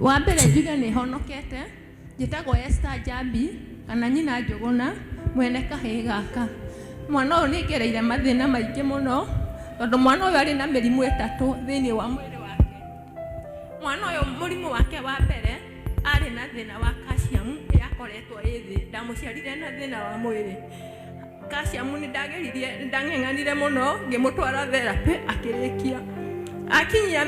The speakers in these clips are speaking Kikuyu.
Wa mbere njuge nĩ honokete, njĩtagwo Esther Njambi kana nyina Njũgũna, mwene kahĩĩ gaka. Mwana ũyũ nĩ ngereire mathĩna maingĩ mũno, tondũ mwana ũyũ arĩ na mĩrimũ ĩtatũ thĩinĩ wa mwĩrĩ wake. Mwana ũyũ mũrimũ wake wa mbere arĩ na thĩna wa calcium yakoretwo ĩ thĩ, ndamũciarire na thĩna wa mwĩrĩ. Calcium nĩ ndageririe, nĩ ndang'eng'anire mũno ngĩmũtwara therapy akĩrĩkia. Akinyia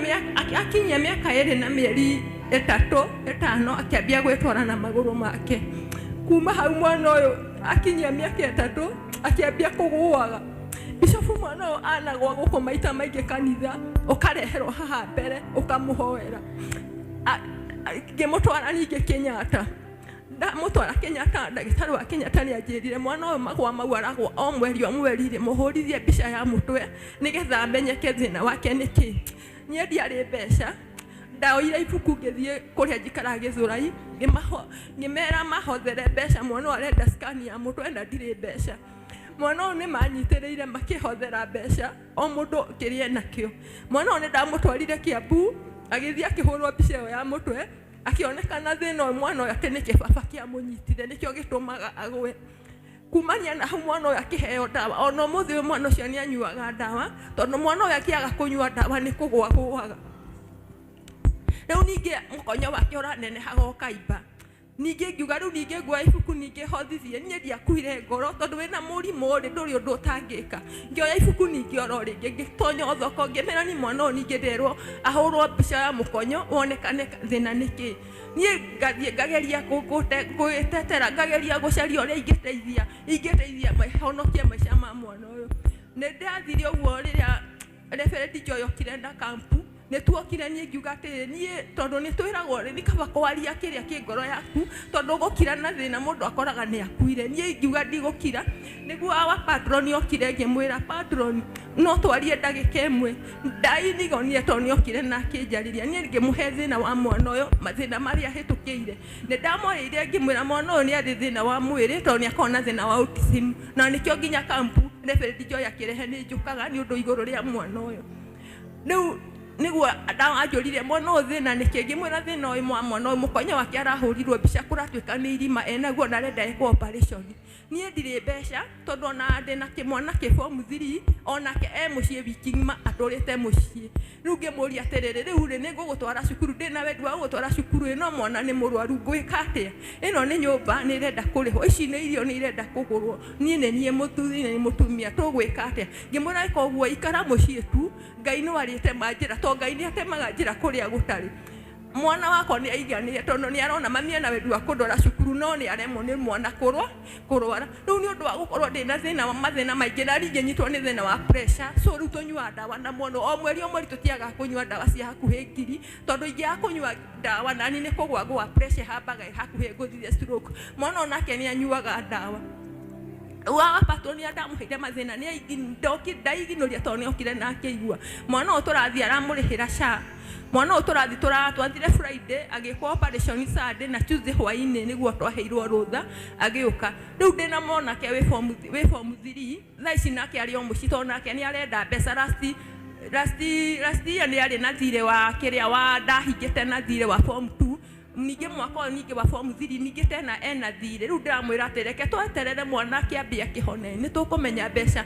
mĩaka 2 na mĩeri 3 5 akĩambia gwĩtwara na magũrũ make. Kuma hau mwana ũyũ akinyia mĩaka 3 akĩambia kũgũaga. Bishop mwana ũyũ anagwa gũkũ maita maingĩ kanitha, ũkareherwo haha mbere ũkamũhoera. Ngĩmũtwara ningĩ Kenyatta. Ndamũtwara Kenyatta, ndagĩtarĩ wa Kenyatta nĩ anjĩrire mwana ũyũ magwa mau aragwa o mweri o mweri rĩ, mũhũrithie mbica ya mũtwe nĩgetha amenyeke thĩna wake nĩ kĩ. Niĩ ndiarĩ mbeca, ndaoire ibuku ngĩthiĩ kũrĩa njikaraga Gĩthũrai, ngĩmera mahothere mbeca mwana ũyũ arenda scan ya mũtwe na ndirĩ mbeca. Mwana ũyũ nĩ manyitĩrĩire makĩhothera mbeca o mũndũ kĩrĩa enakĩo. Mwana ũyũ nĩ ndamũtwarire Kiambu, agĩthiĩ akĩhũrwo mbica ĩyo ya mũtwe. Akĩonekana thĩna ũyũ mwana ũyũ atĩ nĩ kĩbaba kĩamũnyitire nĩkĩo gĩtũmaga agwe. Kumania na hau mwana ũyũ akĩheo ndawa, ona ũmũthĩ ũyũ mwana ũcio nĩ anyuaga ndawa, tondũ mwana ũyũ akĩaga kũnyua ndawa nĩ kũgũa agũaga. Rĩu ningĩ mũkonyo wake ũranenehaga ũkaimba. Ningĩ ngiuga rĩu ningĩ nguoya ibuku ningĩ hothithie, niĩ ndiakuire ngoro tondũ wĩna mũrimũ rĩ ndũrĩ ũndũ ũtangĩka. Ngĩoya ibuku ningĩ oro rĩngĩ ngĩtonya o thoko ngĩmera niĩ mwana ũyũ ningĩ nderwo ahũrwo mbica ya mũkonyo wonekane thĩna nĩ kĩ. Niĩ ngathiĩ ngageria gwĩtetera ngageria gũcaria ũrĩa ingĩteithia ingĩteithia honokie maica ma mwana ũyũ. Nĩ ndathire ũguo rĩrĩa Reverend Joy okire na kampu nĩ tuokire niĩ ngiuga atĩrĩ niĩ tondũ nĩ twĩragwo nĩ kaba kwaria kĩrĩa kĩ ngoro yaku tondũ gũkira na thĩna mũndũ akoraga nĩ akuire. Niĩ ngiuga ndigũkira nĩguo our patron okire ngĩmwĩra patron no twarie ndagĩka ĩmwe. Ndainigonire tondũ nĩ okire na akĩnjarĩria. Niĩ ngĩmũhe thĩna wa mwana ũyũ mathĩna marĩa ahĩtũkĩire. Nĩ ndamwarĩirie ngĩmwĩra mwana ũyũ nĩ arĩ thĩna wa mwĩrĩ tondũ nĩ akoragwo na thĩna wa autism na nĩkĩo nginya kampu Reverend Joy akĩrehe nĩ njũkaga nĩ ũndũ igũrũ rĩa mwana ũyũ. Rĩu nĩguo anjũririe mwana ũyũ thĩna nĩkĩ, ngĩmwĩra thĩna ũyũ wa mwana ũyũ mũkonyo wake arahũrirwo mbica kũratuĩka nĩ irima enaguo na arenda ekwo operation. Niĩ ndirĩ mbeca tondũ ona ndĩna kĩmwana kĩ form 3 onake e mũciĩ wiki ng'ima atũrĩte mũciĩ. Rĩu ngĩmũria atĩrĩrĩ, rĩu rĩ nĩ ngũgũtwara cukuru, ndĩna wendi wa gũgũtwara cukuru ĩ no mwana nĩ mũrwaru ngwĩka atĩa? Ĩno nĩ nyũmba nĩ ĩrenda kũrĩhwo, ici nĩ irio nĩ irenda kũgũrwo, niĩ nĩ niĩ mũthuri nĩ niĩ mũtumia tũgwĩka atĩa? Ngĩmwĩra ĩka ũguo ikara mũciĩ tu, Ngai no arĩtema njĩra tondũ Ngai nĩ atemaga njĩra kũrĩa gũtarĩ. Mwana wakwa nĩ aiganĩire tondũ nĩ arona mami ena wendi wa kũndwara cukuru no nĩ aremwo nĩ mwana kũrwara. Rĩu nĩ ũndũ wa gũkorwo ndĩna thĩna wa mathĩna maingĩ na ningĩ nyitwo nĩ thĩna wa pressure, so rĩu tũnyuaga ndawa na mwana o mweri o mweri tũtiagaga kũnyua ndawa cia hakuhĩ ngiri, tondũ ingĩaga kũnyua ndawa nani nĩ kũgũa ngũa pressure ĩhambaga ĩ hakuhĩ ngũthire stroke. Mwana onake nĩ anyuaga ndawa. Wa patron nĩ ndamũheire mathĩna nĩ ndaiginũria tondũ nĩ okire na akĩigua. Mwana ũyũ tũrathiĩ aramũrĩhĩra SHA. Mwana ũyũ tũrathiĩ twathire Friday agĩkwo operation Sunday na Tuesday hwainĩ nĩguo twaheirwo rũtha agĩũka. Rĩu ndĩna mwanake wĩ form 3 thaa ici nake arĩ o mũciĩ tondũ nake nĩ arenda mbeca last year nĩ arĩ na thirĩ wa kĩrĩa wa ndahingĩte na thirĩ wa form 2 ningĩ mwaka ũyũ ningĩ wa form 3 ningĩ tena ena thirĩ. Rĩu ndĩramwĩra atĩ reke tweterere mwana akĩambie akĩhone nĩ tũkũmenya mbeca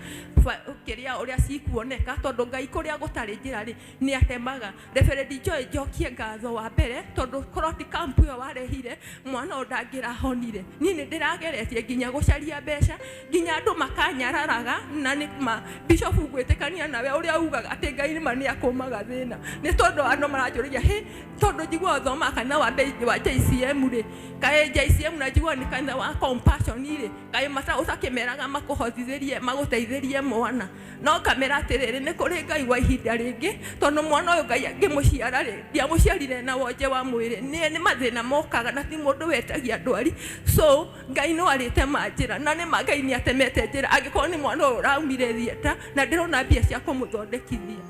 kĩrĩa ũrĩa cikuoneka tondũ Ngai kũrĩa gũtarĩ njĩra rĩ nĩ atemaga. Reverend Joy njokie ngatho wa mbere tondũ korwo ti camp ĩyo warehire mwana ũyũ ndangĩrahonire. Niĩ nĩ ndĩrageretie nginya gũcaria mbeca nginya andũ makanyararaga na nĩ ma Bishop ngwĩtĩkania nawe ũrĩa ugaga atĩ Ngai nĩma nĩ akũmaga thĩna nĩ tondũ andũ maranjũragia hĩ tondũ njiguaga ũthomaga kanitha wa JCM rĩ kaĩ JCM na njiguaga nĩ kanitha wa Compassion rĩ kaĩ ũtakĩmeraga makũhotithĩrie magũteithĩrie mwana. No ngamera atĩrĩrĩ, nĩ kũrĩ Ngai wa ihinda rĩngĩ, tondũ mwana ũyũ Ngai ngĩmũciara rĩ, ndiamũciarire na wonje wa mwĩrĩ, nĩ mathĩna mokaga na ti mũndũ wetagia ndwari, so Ngai no arĩtema njĩra, na nĩma Ngai nĩ atemete njĩra, angĩkorwo nĩ mwana ũyũ ũraumire theatre na ndĩrona mbia cia kũmũthondekithia.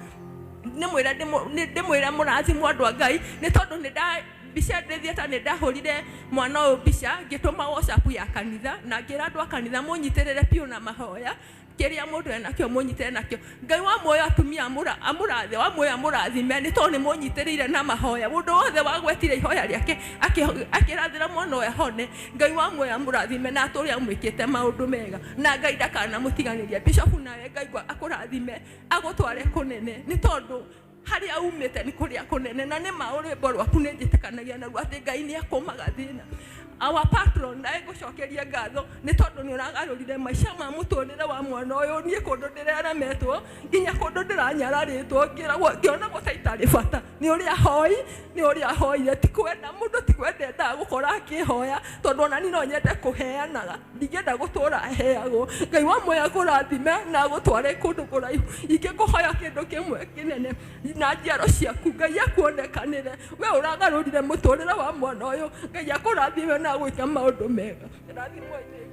Ndĩmwĩre mũrathimwo andũ a Ngai, nĩ tondũ nĩ nda mbica ndĩ theatre nĩ ndahũrire mwana ũyũ mbica ngĩtũma WhatsApp ya kanitha na ngĩra andũ a kanitha mũnyitĩrĩre biũ na mahoya. Kĩrĩa mũndũ enakĩo mũnyitĩre nakĩo. Ngai wa muoyo atumia amũrathe wa muoyo amũrathime nĩ tondũ nĩ mũnyitĩrĩire na mahoya. Mũndũ wothe wagwetire ihoya rĩake akĩrathĩra mwana ũyũ ahone, Ngai wa muoyo amũrathime na atũre amwĩkĩte maũndũ mega, na Ngai ndakanamũtiganĩria. Bishop nawe Ngai akũrathime agũtware kũnene nĩ tondũ harĩa umĩte nĩ kũrĩa kũnene, na nĩ ma rwĩmbo rwaku nĩ njĩtĩkanagia naruo atĩ Ngai nĩ akũmaga thĩna. Our patron, nawe ngũcokeria ngatho nĩ tondũ nĩ ũragarũrire maica ma mũtũrĩre wa mwana ũyũ. Niĩ kũndũ ndĩreremetwo nginya kũndũ ndĩranyararĩtwo, ngĩragwo ngĩonagwo ta itarĩ bata nĩ ũrĩa hoi, nĩ ũrĩa hoire. Ti kwenda mũndũ, ti kwenda endaga gũkora akĩhoya, tondũ ona niĩ no nyende kũheanaga, ndingĩenda gũtũra heagwo. Ngai wa muoyo akũrathime na agũtware kũndũ kũraihu. Ingĩkũhoya kĩndũ kĩmwe kĩnene na njiaro ciaku, Ngai akuonekanĩre. We ũragarũrire mũtũrĩre wa mwana ũyũ, Ngai akũrathime na agwĩke maũndũ mega. Rathimwo rĩngĩ.